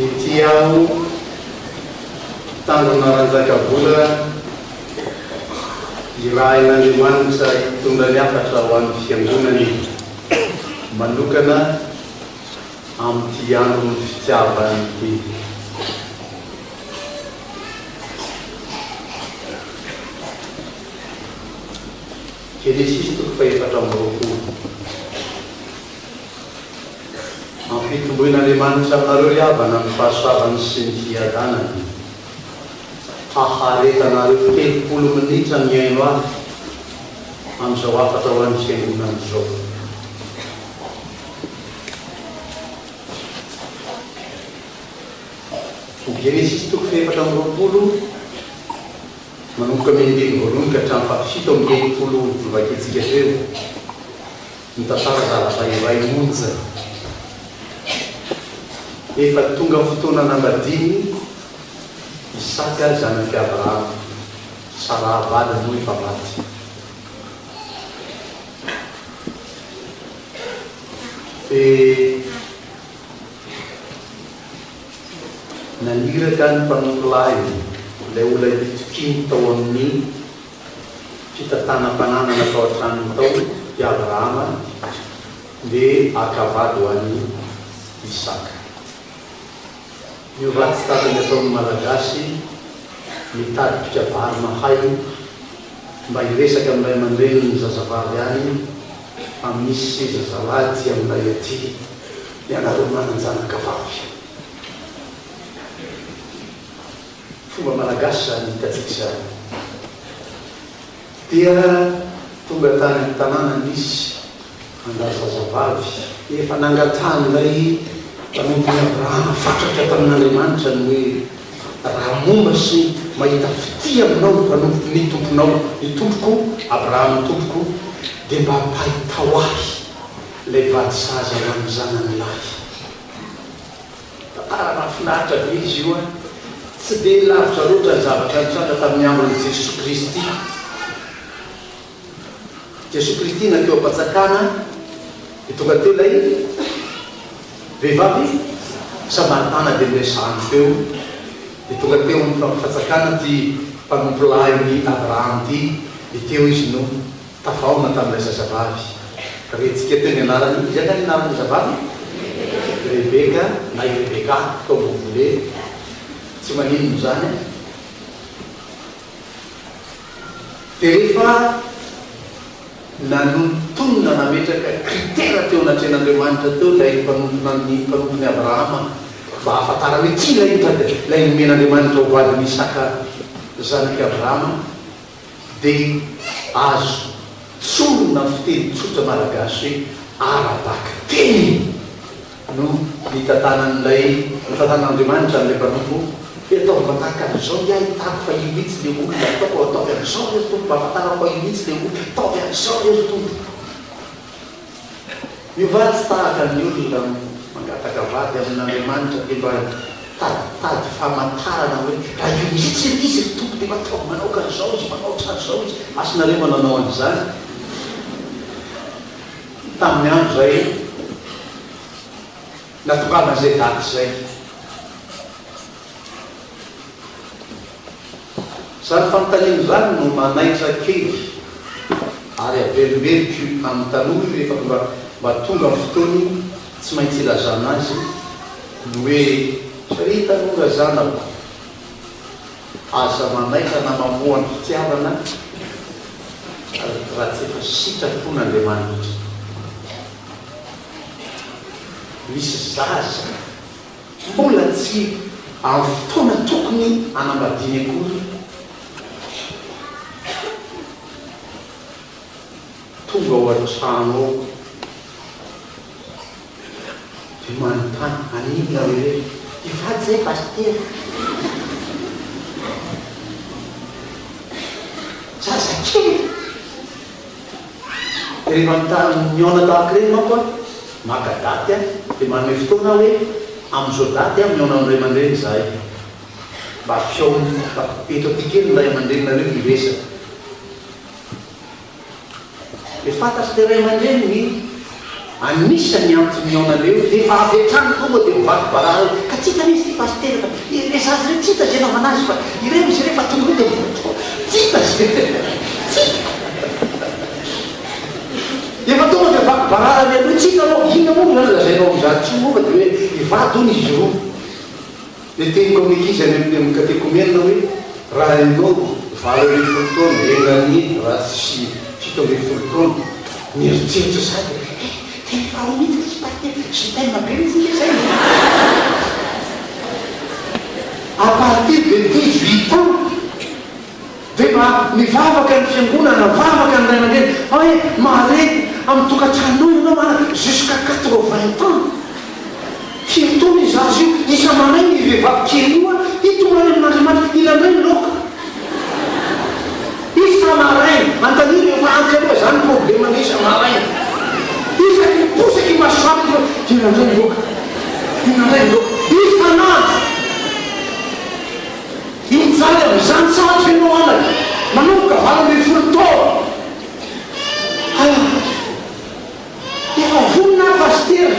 Ity aho, Tanjona Ranjakavola, irahin'Andriamanitra hitondra ny hafatra ho an'ny Fiangonany manokana amin'ity andron'ny fitiavana ity. Genesisy toko fahefatra amby 20. Ampitomboin'Andriamanitra aminareo ry havana ny fahasoavany sy ny fiadanany. Haharetanareo 30 minitra mihaino ahy amin'izao hafatra ho an'ny fiangonana izao. Genesisy toko fahefatra amby 20, manomboka amin'ny andininy voalohany ka hatramin'ny faha-67 novakintsika teo. Mitantara zavatra iray monja. Efa tonga fotoana nanambadiany Isaka zanak'i Abrahama. Saraha vadiny moa efa maty. Dia naniraka ny mpanompolahiny, ilay olona nitokiany tao amin'ny fitantanam-pananana tao an-tranony tao i Abrahama dia haka vady ho an'i Isaka. Io ratsy tahaka ny ataon'ny Malagasy mitady mpikabary mahay mba hiresaka amin'ny ray aman-drenin'ny zazavavy any fa misy zazalahy aty aminay aty, ianareo manan-janaka vavy. Fomba malagasy izany hitantsika izany. Dia tonga tany amin'ny tanàna nisy an-drazazavavy efa nangatahan'ilay mpanompon'i Abrahama fatratra tamin'Andriamanitra ny hoe, Raha momba sy mahita fitia aminao ny mpanompo, ny tomponao, ny tompoko, Abrahama tompoko, dia mba ampahitao ahy ilay vady sahaza ho an'ny zanany lahy. Tantara mahafinaritra be izy io an! Tsy dia lavitra loatra ny zavatra nitranga tamin'ny andron'i Jesoa Kristy. Jesoa Kristy nankeo am-pantsakana dia tonga teo ilay vehivavy samaritana dia niresahany teo. Dia tonga teo amin'ny fantsakana ity mpanompolahin'i Abrahama ity dia teo izy no Tafahaona tamin'ilay zazavavy. Rentsika teo ny anarany. Iza kay ny anaran'ilay zazavavy? Rebeka na i Rebeka, comme vous voulez. Tsy maninona izany an. Dia rehefa nanontonona nametraka critère teo anatrehan'Andriamanitra teo ilay mpanomponan'ny mpanompon'i Abrahama mba hahafantarany hoe ity ilay ilay nomen'Andriamanitra ho vadin'i Isaka zanak'i Abrahama, dia azo tsorina amin'ny fiteny tsotra malagasy hoe ara-bakiteny no nitantanan'ilay nitantanan'Andriamanitra an'ilay mpanompo hoe ataovy mba tahaka an'izao ny ahy hitako fa io mihitsy ilay olona ataoko ataovy an'izao re ry Tompo mba ahafantarako fa io mihitsy ilay olona ataovy an'izao re ry Tompo. Miovà tsy tahaka ny olona mangataka vady amin'Andriamanitra dia mba mitaditady famantarana hoe raha io mihitsy ilay izy ry Tompo dia mba ataovy manao ohatran'izao izy, manao ohatran'izao izy. Asa nareo mba nanao an'izany tamin'ny andro izay nahatongavan'izay daty izay. Izany fanontaniana izany no manaitra kely ary averimberiko amin'ny tanora io rehefa mba mba tonga ny fotoany tsy maintsy ilazana azy ny hoe, ry tanora zanako, aza manaitra na mamoha ny fitiavana raha tsy efa sitrapon'Andriamanitra. Misy zaza. Mbola tsy amin'ny fotoana tokony hanambadiany akory. Tonga ao an-trano ao dia manontany, haninona ry ireto? Hivady izay pasitera. Zazakely! Dia rehefa mihaona tahaka ireny manko an, maka daty an, dia manome fotoana aho hoe amin'izao daty an mihaona amin'ny ray aman-dreny izahay. Mba fihaona, mba eto aty kely ny ray aman-dreninareo hiresaka. Dia fantatr'ilay ray aman-dreny ny Anisan'ny antony nihaonanay io dia efa avy hatrany tonga dia mivaky barara eo ka tsy hita mihitsy ity pasitera fa ireo zaza ireo tsy hita izay anaovana azy fa ireo izy ireo efa tonga eo dia tsy hita izay tsy hita efa tonga dia mivaky barara mialoha tsy hita anao inona moa izany lazainao amin'izany intsony moa fa dia hoe hivady hono izy roa. Dia teniko amin'ny ankizy any amin'ny katekomenina hoe, raha ianao 18 taona, enga anie raha tsy 17 taona, mieritreritra izany dia, eh, tena efa ao mihitsy ilay pasitera, je t'aime be mihitsy nge izay e! À partir de 18 ans, dia mba mivavaka ny fiangonana, mivavaka ny ray aman-dreny, hoe mahare amin'ny tokantranonao ianao anaka jusqu'à 80 ans. Firy taona io zaza io? Isa-maraina io vehivavy kely io hitomany amin'Andriamanitra, hila indray ny laoka. Isa-maraina, anontanio rehefa antitra aloha izany problème-nao isa-maraina. Isaky ny miposaka io masoandro io, hila indray ny laoka, hila indray ny laoka. Isan'andro. Hijaly amin'izany sarotra ianao anaka, manomboka 18 taona. Ah. Efa vonona aho Pasitera.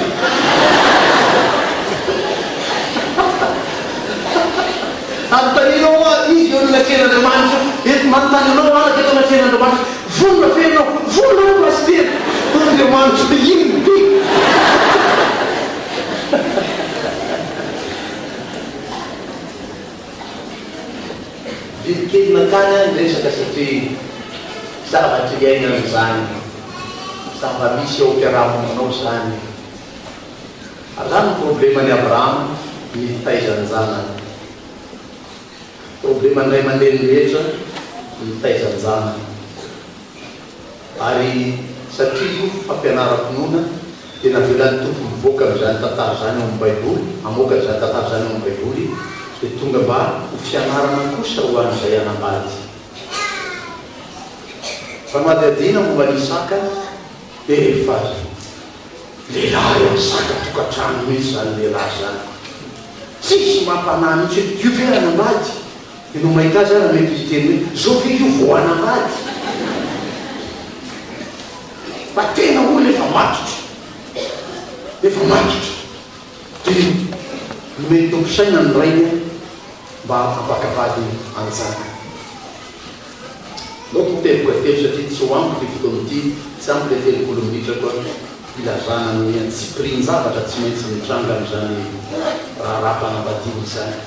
Anontanianao hoa izy eo anatrehan'Andriamanitra eto manontany anao anaka eto anatrehan'Andriamanitra vonona ve ianao? Vonona aho Pasitera. Andriamanitra inona ity? Vily kely nankany aho ny resaka satria zavatra iainana izany. Zava-misy eo am-piarahamonina ao izany. Ary izany no probleman'i Abrahama nitaiza ny zanany. Probleman'ny ray aman-dreny rehetra mitaiza ny zanany. Ary satria io fampianaram-pinoana dia navelan'ny Tompo mivoaka amin'izany tantara izany ao amin'ny Baiboly, hamoaka an'izany tantara izany ao amin'ny Baiboly, dia tonga mba ho fianarana kosa ho an'izay hanambady. Fanadihadiana momba an'i Isaka dia efa lehilahy mizaka tokantrano mihitsy izany lehilahy izany. Tsisy mampanahy mihitsy hoe io ve hanambady? Ianao mahita azy ary mety hiteny hoe zao ve io vao hanambady? Fa tena olona efa matotra. Efa matotra. Dia nomen'ny Tompo saina ny rainy mba hampaka-bady anjaka. Ndao potehiko kely satria tsy ho ampy ity fotoana ity, tsy ampy ilay 30 minitra koa hilazana ny antsipirian-javatra tsy maintsy mitranga amin'izany raharaham-panambadiana izany.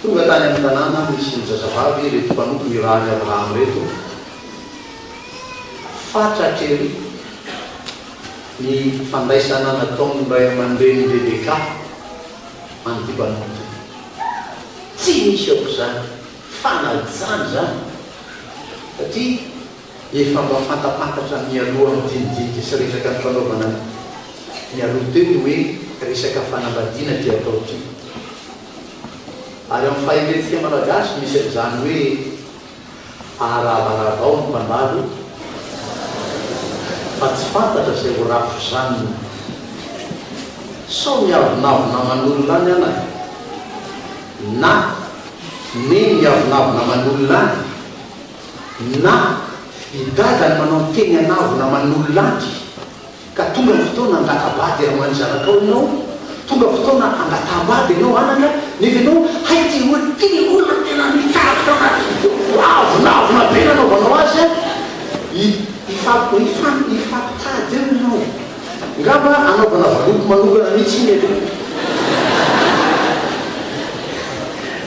Tonga tany amin'ny tanàna nisy ny zazavavy ireto mpanompo nirahan'i Abrahama ireto. Fatratra ery ny fandraisana nataon'ny ray aman-drenin'i Rebeka an'ity mpanompo ity. Tsy misy aok'izany fanajana izany satria efa mba fantapantatra mialoha amin'ny dinidinika sy resaka nifanaovana mialoha teo ny hoe resaka fanambadiana ity atao ity. Ary amin'ny fahendrentsika Malagasy misy an'izany hoe Arabaravao ny mpandalo fa tsy fantatra izay ho rafozanina. Sao miavonavona aman'olona any anaka na Neny miavonavona aman'olona any na i Dada ny manao teny anavona aman'olona any. Ka tonga ny fotoana hangata-bady aman'ny zanakao ianao, tonga fotoana hangataham-bady ianao anaka, nefa ianao hay ty olona ty le olona tena nitarika avonavona be nanaovanao azy an, hifampitady eo ianao, ngamba hanaovana valopy manokana mihitsy iny aloha.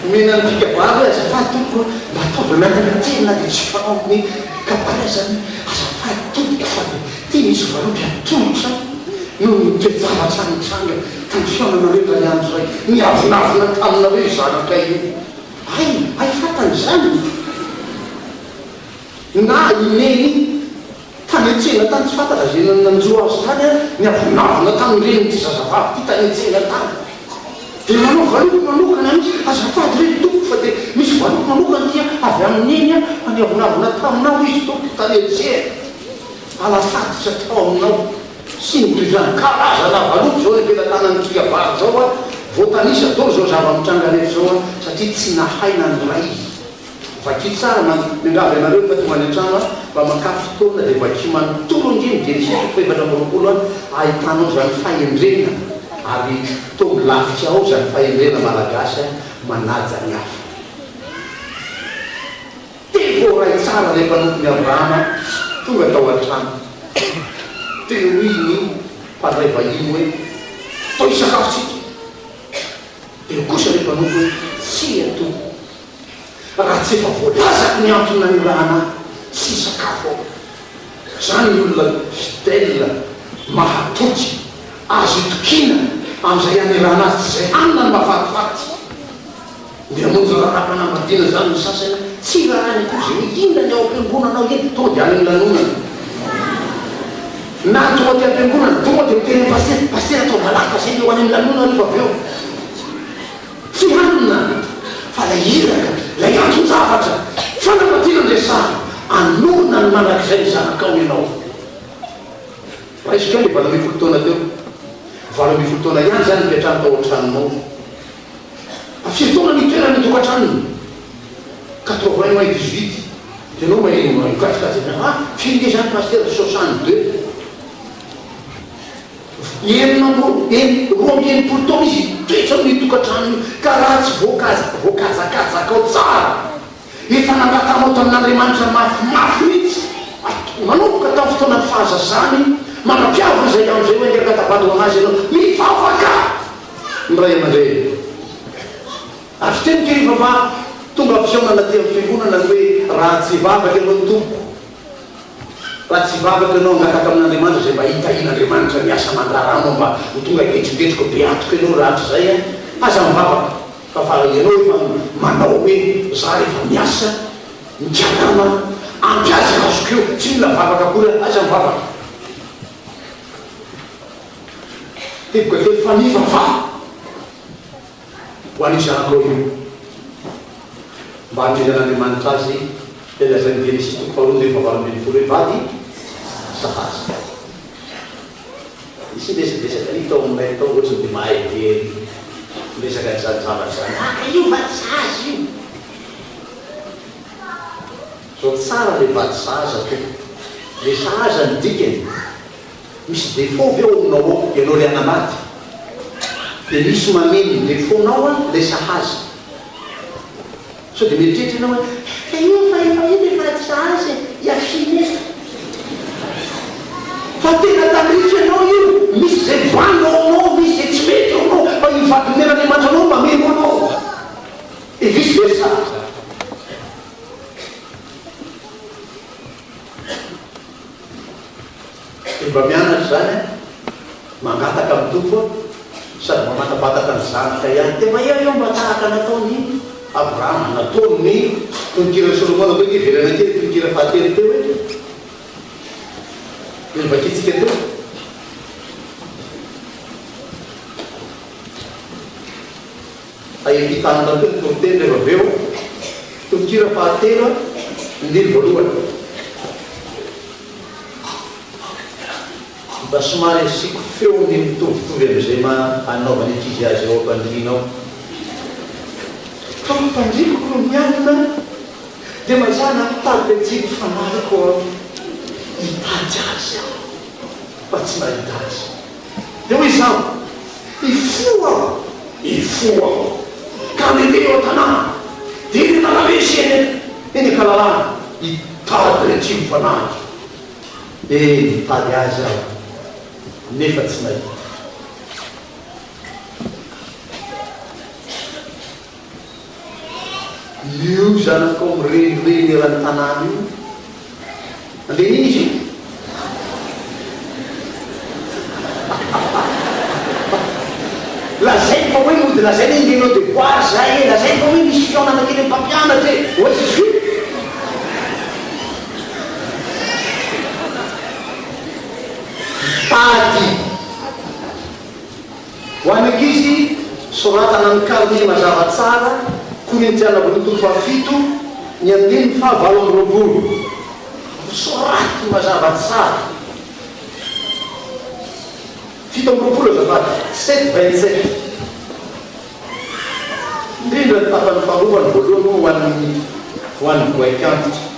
Omena ny mpikabary hoe azafady tompoko a, mba ataovy lalana kely na dia tsy fanao amin'ny kabary aza ny azafady tompoko fa dia Ty misy valopy atolotra noho ny toe-javatra nitranga tamin'ny fihaonanareo indray andro izay niavonavona taminareo io zanakay io. Hay, hay fantany izany. Na i Neny tany an-tsena tany tsy fantatra izay nanjo azy tany ary niavonavona tamin'ny renin'ity zazavavy ity tany an-tsena tany. Dia manao valopy manokana mihitsy, azafady re ry tompoko fa dia misy valopy manokana ity avy amin'i Neny aho fa niavonavona taminao izy tompoko tany an-tsena. Alafatitra tao aminao sy ny toy izany. Karazana valopy izao ny am-pelatanan'ny mpikabary izao a! Voatanisa daholo izao zava-mitranga rehetra izao a! Satria tsy nahay nandray izy. Vakio tsara man, miangavy anareo rehefa tonga any an-trano aho, mba makà fotoana dia vakio manontolo ange ny Genesisy toko faha-24 an, ahitanao izany fahendrena ary toa milafika ao izany fahendrena malagasy an, manaja ny hafa. Dia voaray tsara ilay mpanompon'i Abrahama tonga tao an-trano. Dia hoy ny mpandray vahiny hoe, Atao hisakafo tsika. Dia hoy kosa ilay mpanompo hoe, Tsia, tompoko. Raha tsy efa voalazako ny antony nanirahana ahy, tsy hisakafo aho. Izany ny olona fidèle, mahatoky, azo itokiana amin'izay anirahana azy, tsy izay hanina no mahafatifaty. Ndeha hamonjy raharaham-panambadiana izany ny sasany, tsy raharahainy akory izay hoe inona ny ao am-piangonana ao, eny, tonga dia any amin'ny lanonana. Na tonga aty am-piangonana, tonga dia miteny amin'ny pasitera, pasitera atao malaka izay dia ho any amin'ny lanonana rehefa avy eo. Tsy hanina fa ilay iraka, ilay anton-javatra, fanambadiana no resahana, hanorina ny mandrakizay ny zanakao ianao. Raisiko ihany ilay 18 taona teo. 18 taona ihany izany nipetrahany tao an-tranonao. Fa firy taona nitoerany ny tokantranony? Quatre-vingt moins dix-huit. Dia ianao maheno mikajikajy an'izany, ah, firy nge izany pasitera? 62. 66 taona izy hitoetra amin'io tokantrano io, ka raha tsy voakajakajaka tsara, efa nangatahanao tamin'Andriamanitra mafimafy mihitsy, manomboka tamin'ny fotoanan'ny fahazazany, mandra-piaviny izay andro izay hoe andeha hangatavady ho an'azy ianao, mivavaka ny ray aman-dreny. Ary fiteniko rehefa mba tonga fihaonana aty amin'ny fiangonana ny hoe raha tsy hivavaka ianao tompoko, Raha tsy hivavaka ianao hangataka amin'Andriamanitra izay mba hitahian'Andriamanitra ny asa aman-draharahanao mba ho tonga ngetroketroka be antoka ianao rahatrizay an! Aza mivavaka fa fa ianao efa manao hoe za rehefa miasa mikarama ampy azy azoko eo tsy mila vavaka akory aho aza mivavaka. Teboka kely fa mivavaha ho an'io zanakao io mba hanomezan'Andriamanitra azy ilay lazain'i Genesisy toko faharoa andininy fahavalo ambin'ny folo hoe vady sahaza. Nisy niresadresaka an'io tao aminay tao ohatry ny dia mahay be ery miresaka an'izany zavatra izany. Ah ka io vady sahaza io! Zao tsara ilay vady sahaza tompoko. Ilay sahaza ny dikany. Misy défaut ve ao aminao ao ianao le hanambady? Dia misy mameno ny défaut nao an ilay sahaza. Sao dia mieritreritra ianao hoe ka io fa efa io le vady sahaza e, i-affiner. Fa tena tandrify anao io, misy izay banga ao aminao, misy izay tsy mety ao aminao, fa io vady nomen'Andriamanitra anao no mameno anao. Et vice versa. Dia mba mianatra izany an, mangataka amin'ny Tompo an, sady mamantabatatra ny zanaka ihany. Dia mba eo eo mba tahaka nataon'i Abrahama, nataon'ny tononkiran'i Solomona koa ity, iverena kely tononkira fahatelo teo e. Dia novakintsika teo. Ahitanana koa ny toriteny rehefa avy eo. Tononkira fahatelo, andininy voalohany. Mba somary asiako feony mitovitovy amin'izay anaovan'ny ankizy azy ao am-pandriana ao. Tao am-pandriako no mialona dia mazàna mitady aty ny fanahiko aho hitady azy aho fa tsy nahita azy. Dia hoy izaho, Hifoha aho, hifoha aho, ka handehandeha eo an-tanàna, dia eny an-dalambe sy eny eny an-kalalahana, hitady ilay tsimo fanahiko. Eny, nitady azy aho, nefa tsy nahita. Io zanakao mirenireny eran'ny tanàna io, andeha n'inona izy io? Lazainy fa hoe mody lazaina hoe ndeha hanao devoir zahay e, lazainy fa hoe misy fihaonana kely amin'ny mpampianatra e, ho aiza izy io? Mitady. Ho an'ny ankizy, soratana amin'ny karne mazava tsara, Korintiana voalohany toko fahafito, ny andininy faha 28. Soraty mazava tsara. 27 azafady, sept 27. Indrindra ny tapany faharoa fa ny voalohany moa ho an'ny. Ho an'ny goaik'antitra.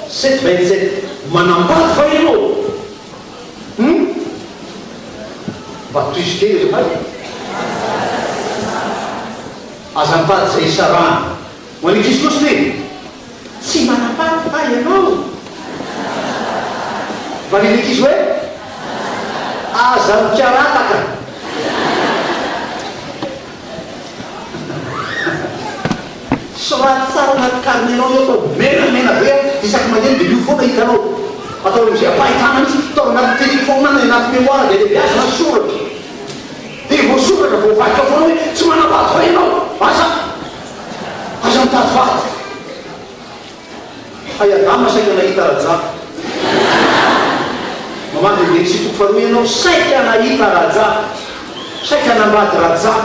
Sept 27 Manambady va ianao? Hum? Mba tohizo kely azafady e! Aza mitady izay hisarahana. Ho an'ny ankizy kosa ve? Tsy manambady va ianao? Valian'ny ankizy hoe, Aza mikarataka. Soraty tsara anaty carnet-nao io atao menamena be an, isaky maneno dia io foana hitanao. Atao amin'izay ampahitana mihitsy, atao anaty téléphone na anaty mémoire dia lehibeazina ny soratra. Dia voasoratra, voavaky ao foana hoe tsy manambady va ianao? Aza aza mitady vady. Hay Adama saika nahita Rajah. Mamaky ny Genesisy toko faharoa ianao, saika nahita Rajah. Saika hanambady Rajah.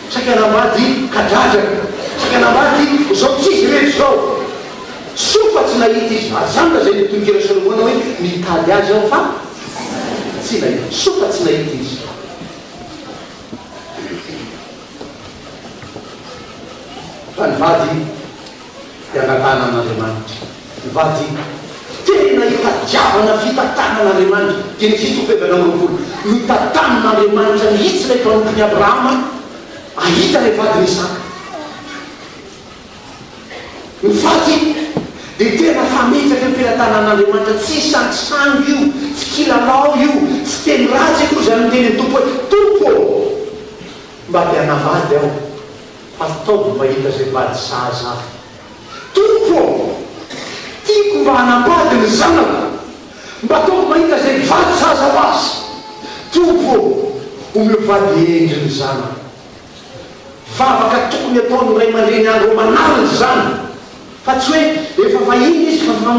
Saika hanambady kadradraka. Saika hanambady izao tsy izy rehetra izao. Soa fa tsy nahita izy. Ary izany lazain'ny tononkira Solomona hoe nitady azy aho fa tsy nahita. Soa fa tsy nahita izy. Fa ny vady dia angatahana amin'Andriamanitra. Ny vady tena itadiavana fitantanan'Andriamanitra. Genesisy toko 24. Notantanin'Andriamanitra mihitsy ilay mpanompon'i Abrahama hahita ilay vadin'i Isaka. Ny vady dia tena fametraka am-pelatanan'Andriamanitra. Tsy sangisangy io, tsy kilalao io, tsy teny ratsy akory izany miteny amin'ny Tompo hoe, Tompo ô! Mba te hanambady aho. Ataovy mahita izay vady sahaza ahy. Tompo ô! Tiako mba hanambady ny zanako. Mba ataovy mahita izay vady sahaza ho azy. Tompo ô! Omeo vady hendry ny zanako. Vavaka tokony ataon'ny ray aman-dreny andro aman'alina izany. Fa tsy hoe efa fahiny izy fa fa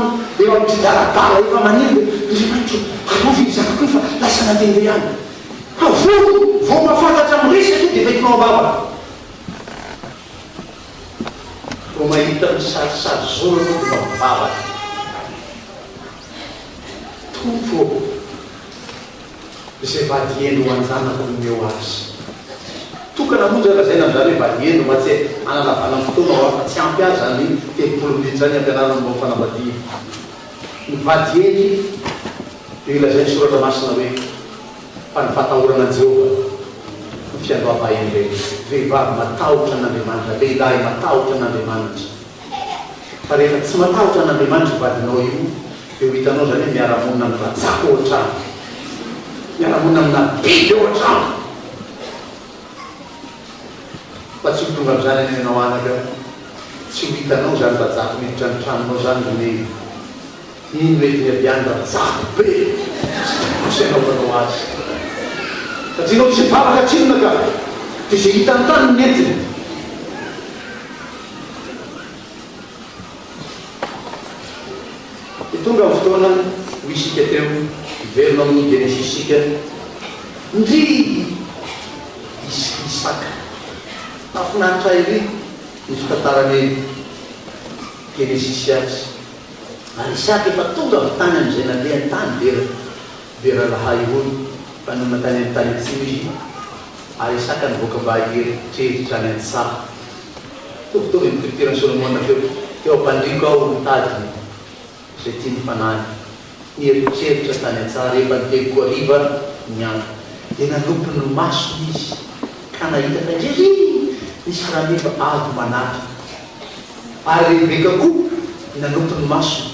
eo amin'ny kidaradara efa maniry dia Andriamanitra ô, arovy iny zanako iny fa lasa nandehandeha any. Fa vao vao mahafantatra miresaka io dia efa entinao am-bava. Vao mahita misarisary zoro anao dia mba mivavaka. Tompo ô, izay vady hendry ho an-janako omeo azy. Tokana monja lazaina amin'izany hoe vady hendry mba tsy hanalavana ny fotoana ho ahy fa tsy ampy ahy izany 30 minitra izany hampianarana momba ny fanambadiana. Ny vady hendry dia lazain'ny Soratra Masina hoe. Fa ny fatahorana an'i Jehovah no fiandoham-pahendrena. Vehivavy matahotra an'Andriamanitra, lehilahy matahotra an'Andriamanitra. Fa rehefa tsy matahotra an'Andriamanitra io vadinao io, dia ho hitanao izany hoe miara-monina amin'ny rajako ao an-trano. Miara-monina amina biby ao an-trano. Fa tsy ho tonga amin'izany anie ianao anaka. Tsy ho hitanao izany rajako miditra ny tranonao izany ry neny. Iny entiny avy any rajako be tsy tokony hanaovanao azy satria ianao tsy mivavaka tsinona ka dia izay hitany tany no nentiny. Dia tonga ny fotoana hoy isika teo hiverina ao amin'ny Genesisy isika ndry Isaka. Mahafinaritra ery ny fitantaran'i Genesisy azy. Ary Isaka efa tonga avy tany amin'izay nalehany tany Bera, Bera-lahai-roi, fa nonina tany amin'ny tany atsimo izy, ary Isaka nivoaka mba hieritreritra any an-tsaha. Mitovitovy ny tonon-kiran'i Solomona teo, Teo am-pandriako aho nitady izay tian'ny fanahiko, nieritreritra tany an-tsaha rehefa niteny koa hariva ny andro. Dia nanopy ny masony izy, ka nahita fa indrindry nisy rameva avo manatrika. Ary Rebeka koa nanopy ny masony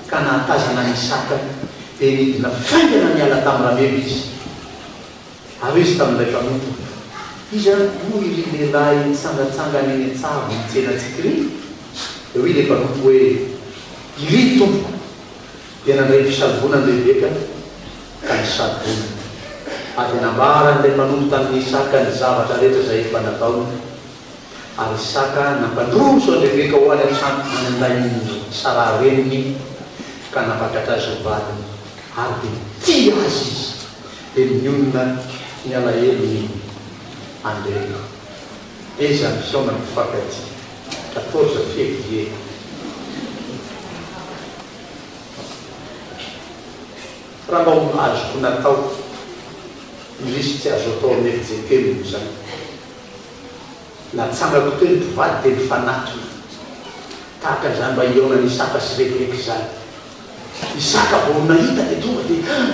ka nahatazana an'i Isaka, dia nidina faingana niala tamin'ny rameva izy. Ary hoy izy tamin'ilay mpanompony, Iza moa iry lehilahy nitsangantsangana eny an-tsaha vao nitsena antsika iry? Dia hoy ilay mpanompo hoe, Iry, tompoko. Dia nandray ny fisalobonany Rebeka ka nisalobona. Ary dia nambaran'ilay mpanompo tamin'i Isaka ny zavatra rehetra izay efa nataony. Ary Isaka nampandroso an'i Rebeka ho any an-trano any an-dain'i Saraha reniny, ka nampakatra azy ho vadiny, ary dia tia azy izy. Dia nionona ny alahelony an'i Rebeka. Aiza ny fihaonan'ny mpifankatia? Quatorze février. Raha mba ho azoko natao, indrisy tsy azo atao amin'ny fjkm izany. Natsangako teo ny mpivady dia nifanatona. Tahaka an'izany mba hihaonan'i Isaka sy Rebeka izany. Isaka vao nahita dia tonga dia hah!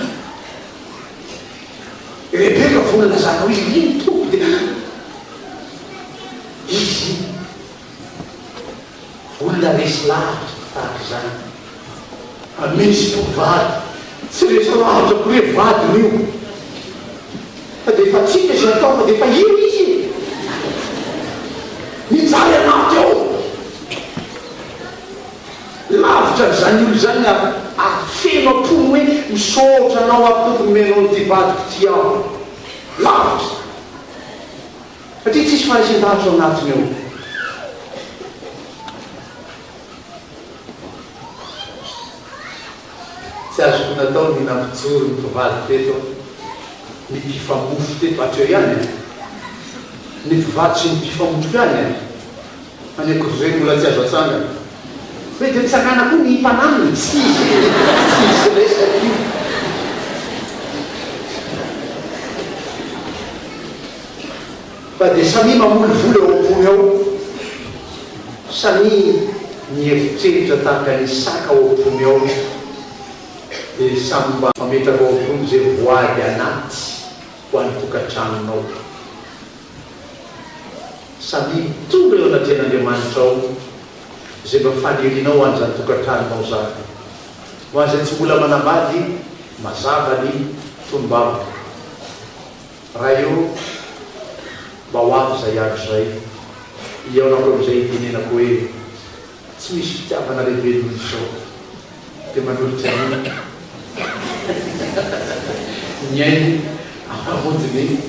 Rebeka vao nilazana hoe iry ny Tompo dia hah! Izy iny. Olona resy lahatra tahaka izany. Fa misy mpivady tsy resy lahatra akory hoe vadiny io. Fa dia efa tsy hita izay atao fa dia efa io izy e! Mijaly anaty ao. Lavitra an'izany olona izany ary ary feno am-pony hoe misaotra anao aho Tompo nomenao an'ity vadiko ity aho. Lavitra. Satria tsisy faharesen-dahatra ao anatiny ao. Tsy azoko natao ny nampijoro ny mpivady teto, ny mpifamofo teto, hatreo ihany e! Ny mpivady sy ny mpifamofo ihany e! Fa ny ankoatr'izay mbola tsy azo atsangana. Hoe dia mitsangàna koa ny mpananona? Tsy hisy resaka io. Fa dia samia mamolivoly ao am-pony ao, samia mieritreritra tahaka ny saka ao am-pony ao, dia samy mba mametraka ao am-pony izay voady anaty ho an'ny tokantranonao. Samia mitondra eo anatrehan'Andriamanitra ao izay mba fanirianao ho an'izany tokantranonao izany. Ho an'izay tsy mbola manambady, mazava ny tonom-bavaka. Ray ô, mba ho avy izay andro izay, hihaonako amin'izay hitenenako hoe, Tsy misy fitiavana lehibe noho izao. Dia manolotra ny ny ainy hamonjy ny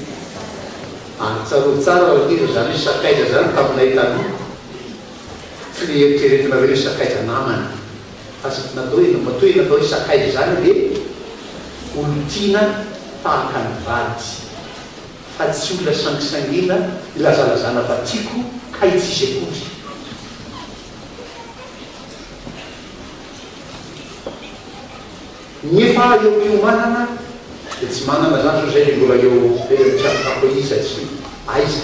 any. Tsarovy tsara rankizy izany hoe sakaiza izany taminay taloha. Tsy le eritreretinareo hoe sakaiza namana. Fa natao hoe, matoa natao hoe sakaiza izany dia olon-tiana tahaka ny vady. Fa tsy olona sangisangiana ilazalazana fa tiako kay tsisy akory. Ny efa eo am-piomanana dia tsy manana zany zao zay le mbola eo eny amin'ny tsy afaka hoe iza sy aiza.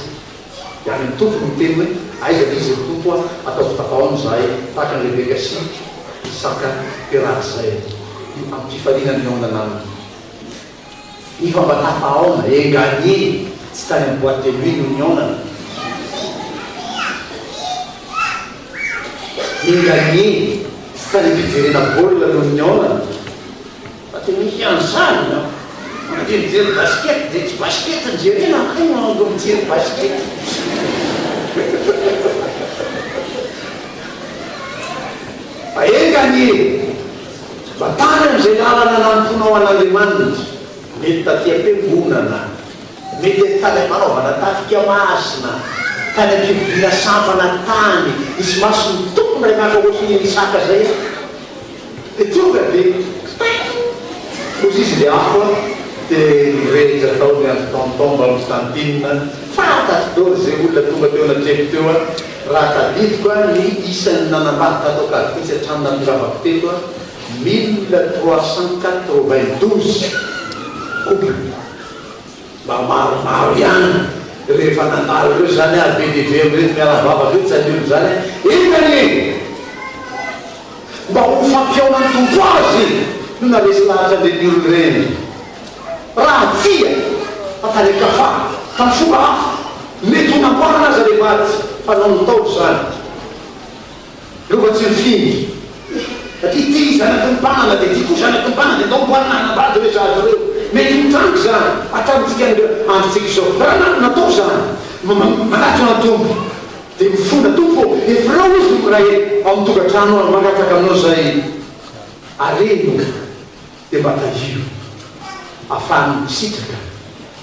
Dia any amin'ny Tompo no miteny hoe aiza le izy ry Tompo a, ataovy tafahaona izahay tahaka an'i Rebeka sy Isaka dia rahatrizay am-pifaliana nihaonana aminy. Efa mba tafahaona, enga anie tsy tany amin'ny boite de nuit no nihaonana. Enga anie tsy tany am-pijerena baolina no nihaonana. Fa dia misy an'izany an! Mandeha mijery basket dia tsy basket no jerena, hay no mijery basket. Fa enga anie Mba tany amin'izay lalana nanompoanao an'Andriamanitra, mety taty am-piangonana, mety tany am-panaovana tafika masina, tany am-pivoriana sampana tany, nisy mason'ny Tompo indray maka ohatry ny Isaka izay an! Dia tonga dia kitay! Hozy izy ilay afo an! Dia nirehitra tao ny andry tonton mbamin'ny tantine, fantatro daholo izay olona tonga teo anatrehako teo an! Raha tadidiko an ny isan'ny nanambady tato Ankadifotsy hatramin'ny nahatongavako teto an, 1392 couple. Mba maromaro ihany rehefa nandalo ireo izany ary be dia be amin'ireto miara-mivavaka ireo tsy an'olona izany an, enga anie mba ho fampihaonan'ny Tompo azy no naharesy lahatra an'ireny olona ireny. Raha tsia, fa tany an-kafa, tamin'ny fomba hafa, mety ho namboarina aza ilay vady, fa nao ny Ntaolo izany. Lova tsy mifindra. Satria ity zanaky ny mpanana dia ity koa zanaky ny mpanana dia ndao amboarina hanambady ireo zaza ireo. Mety ho mitranga izany hatramintsika androntsika izao. Raha natao izany, manatona ny Tompo dia mifona, Tompo ô, efa ireo izy no miray ao amin'ny tokantrano ary mangataka aminao izay harena. Dia mba tahio afahany misitraka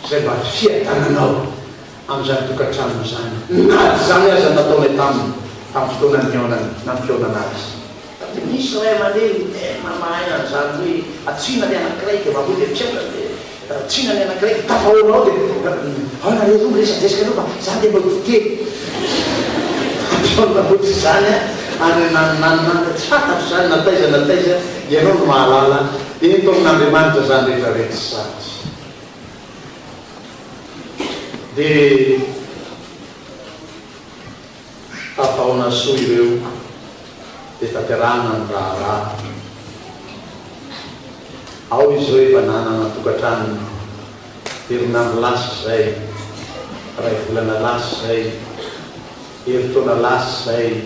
izay mba fiadananao amin'izany tokantrano izany na dia izany aza nataonay taminy tamin'ny fotoana nihaonany nampihaonana azy. Fa dia misy ray aman-dreny tena mahay an'izany hoe antsoina ny anankiray dia mamoy dia misaotra dia antsoina ny anankiray dia tafahoana ao dia ao nareo roa miresadresaka nareo fa za dia mba dite Ataonao ohatr'izany any ananonanona tsy fantatro izany na taiza na taiza Ianao no mahalala, ento amin'Andriamanitra izany rehetra rehetra izany. Dia. Tafahaona soa ireo dia tanterahana ny raharaha. Ao izy izao efa nanana tokantranony herinandro lasa izay, iray volana lasa izay, herintaona lasa izay,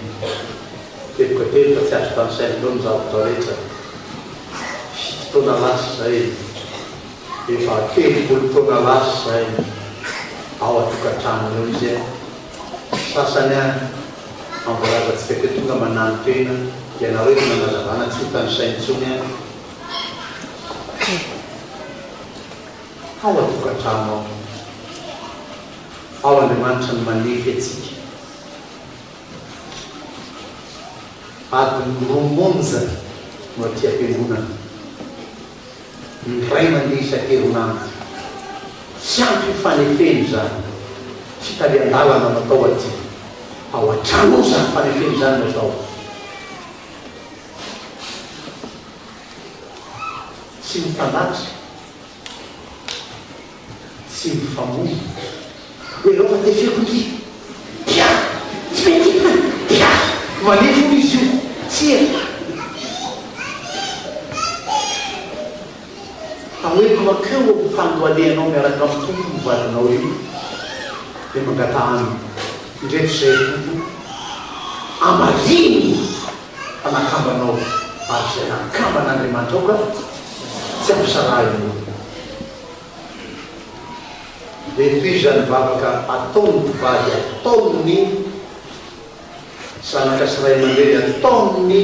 teboka telo fa tsy azo tanisaina intsony ny zavatra rehetra, 7 taona lasa izay, efa 30 taona lasa izay, ao an-tokantranony ao izy an! Sasany an! Amboalazantsika teo tonga manano-tena, ianareo efa nanazavana tsy ho tanisaina intsony an! Ao an-tokantrano ao. Ao Andriamanitra no manefy antsika. Adiny roa monja no aty am-piangonana. Indray mandeha isan-kerinandro. Tsy ampy io fanefena izany. Fitarihan-dalana no atao aty. Ao an-trano ao izany fanefena izany no atao. Tsy mifandatra. Tsy mifamono. Hoe ianao fa tefeko ndry. Tia! Tsy mety io e! Tia! Manefy hono izy io. Tsia! Fa hoe mankeo amin'ny fandohalehanao miaraka amin'ny Tompo io vadinao io, dia mangataha aminy. Indreto izay ry Tompo, amarino fa nakambanao ary izay nakamban'Andriamanitra aoka tsy ampisarahiny olona. Dia tohizan'ny vavaka ataon'ny mpivady ataon'ny zanaka sy ray aman-dreny ataon'ny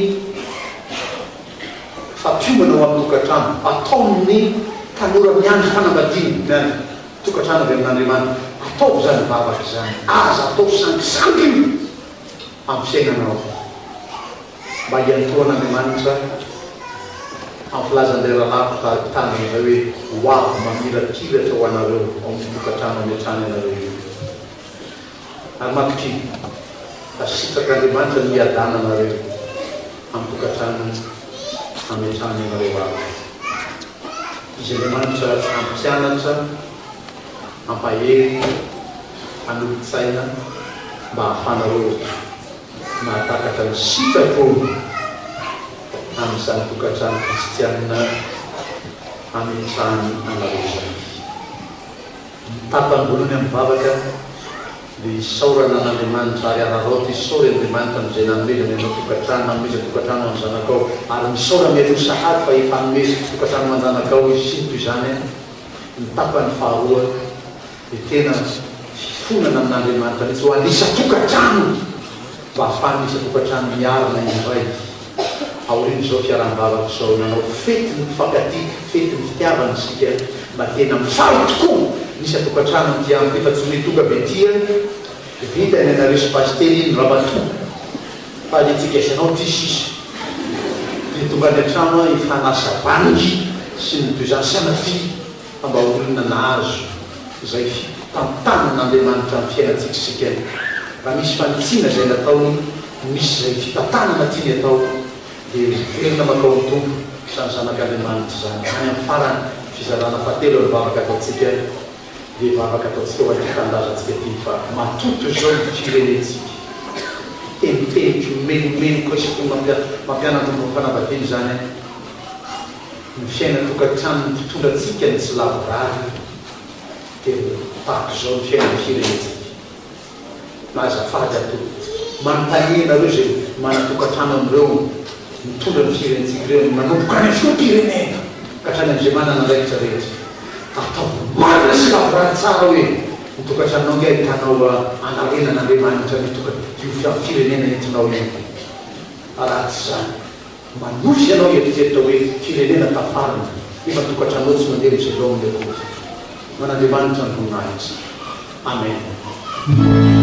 fampiomana ho amin'ny tokantrano ataon'ny tanora miandry fanambadiana miandry tokantrano avy amin'Andriamanitra. Ataovy izany vavaka izany. Aza atao sangisangy io amin'ny fiainanao. Mba hiantohan'Andriamanitra amin'ny filazan'ilay rahalahy mpitandrina izay hoe ho avy mamirapiratra ho anareo ao amin'ny tokantrano ametrahany anareo io. Ary matokia fa sitrak'Andriamanitra ny hiadananareo amin'ny tokantrano ametrahany anareo avy. Izy Andriamanitra hampianatra, hampahery, hanolo-tsaina mba hahafahanareo mahatakatra ny sitrapony amin'izany tokantrano kristiana ametrahany anareo izany. Ny tapany voalohany amin'ny vavaka dia isaorana an'Andriamanitra ary araraoty isaory Andriamanitra amin'izay nanomezany anao tokantrano, nanomezany tokantrano ho an'ny zanakao ary misaora mialoha sahady fa efa hanome tokantrano ho an-janakao Izy sy ny toy izany. Ny tapany faharoa dia tena fifonana amin'Andriamanitra mihitsy ho an'ny isan-tokantrano mba hahafahan'ny isan-tokantrano miarina indray aorian'izao fiaraha-mivavaka izao. Nanao fetin'ny mpifankatia, fetin'ny fitiavana isika mba tena mifaly tokoa ny isan-tokantrano amin'ity andro ity fa tsy hoe tonga avy aty vita ny anareo sy pasitera iny ramatoa fa ny antsika sy anao ity sisa dia tonga any an-trano hifanasa vangy sy ny toy izany sanatria fa mba olona nahazo izay fitantanan'Andriamanitra amin'ny fiainantsika isika. Raha misy fanitsiana izay nataony, misy izay fitantanana tiany atao, dia miverina mankao amin'ny Tompo izany zanak'Andriamanitra izany. Any amin'ny farany, fizarana fahatelo amin'ny vavaka ataontsika, dia vavaka ataontsika ho an'ity tanindrazantsika ity fa matoto izao ny firenentsika. Teniteniko, menomenoko isaky ny mampianatra momba ny fanambadiana izany aho. Ny fiainan-tokantranon'ny mpitondra antsika no tsy lavorary dia tahaka izao ny fiainan'ny firenentsika. Mba azafady aho tompoko, manontania ianareo izay manan-tokantrano amin'ireo mitondra ny firenentsika ireo, manomboka any amin'ny filoham-pirenena ka hatrany amin'izay manana andraikitra rehetra. Ataovy marina sy lavorary tsara hoe ny tokantranonao ange ahitanao anarenan'Andriamanitra ny toka io firenena entinao io. Raha tsy izany. Manofy ianao hieritreritra hoe firenena tafarina nefa ny tokantranonao tsy mandeha amin'izay laoniny akory. Ho an'Andriamanitra ny voninahitra. Amen.